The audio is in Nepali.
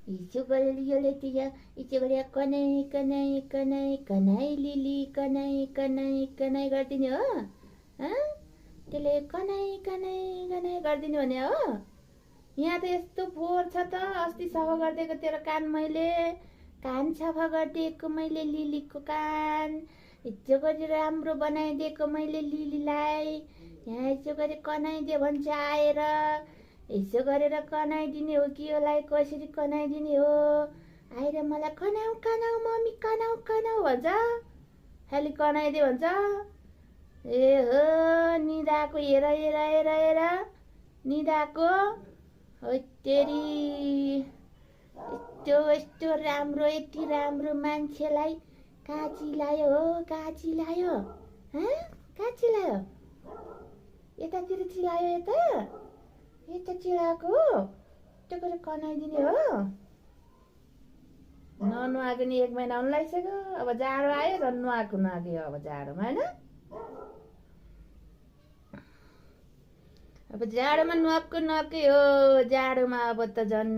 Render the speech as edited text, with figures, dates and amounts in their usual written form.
हिजो गलियोले तिया हिजो गरे कनै कनै कनै कनै लिली कनै कनै कनै गरिदिने हो। त्यसले कनै कनै कनै गरिदिने भने हो। यहाँ त यस्तो फोहोर छ त। अस्ति सफा गरिदिएको तेरो कान मैले कान सफा गरिदिएको मैले लिलीको कान हिजो गरी राम्रो बनाइदिएको मैले लिलीलाई। यहाँ हिजो गरी कनाइदियो भन्छ आएर यसो गरेर कनाइदिने हो कि यसलाई कसरी कनाइदिने हो आएर मलाई कनाउ कनाउ मम्मी कनाउ कनाउ भन्छ। खालि कनाइदियो भन्छ। ए हो निदाको हेर हेर हेर हेर निदाको हो तेरी यस्तो यस्तो राम्रो यति राम्रो मान्छेलाई कहाँ चिलायो हो कहाँ चिलायो कहाँ चिलायो यतातिर चिलायो यता चिलाएको हो त्यो गरेर कनाइदिने हो। ननुहाएको नि 1 महिना हुन लागिसक्यो। अब जाडो आयो झन् नुहाएको नुहाएको अब जाडोमा होइन। अब जाडोमा नुहाएको नुहाएकै हो। जाडोमा अब त झन्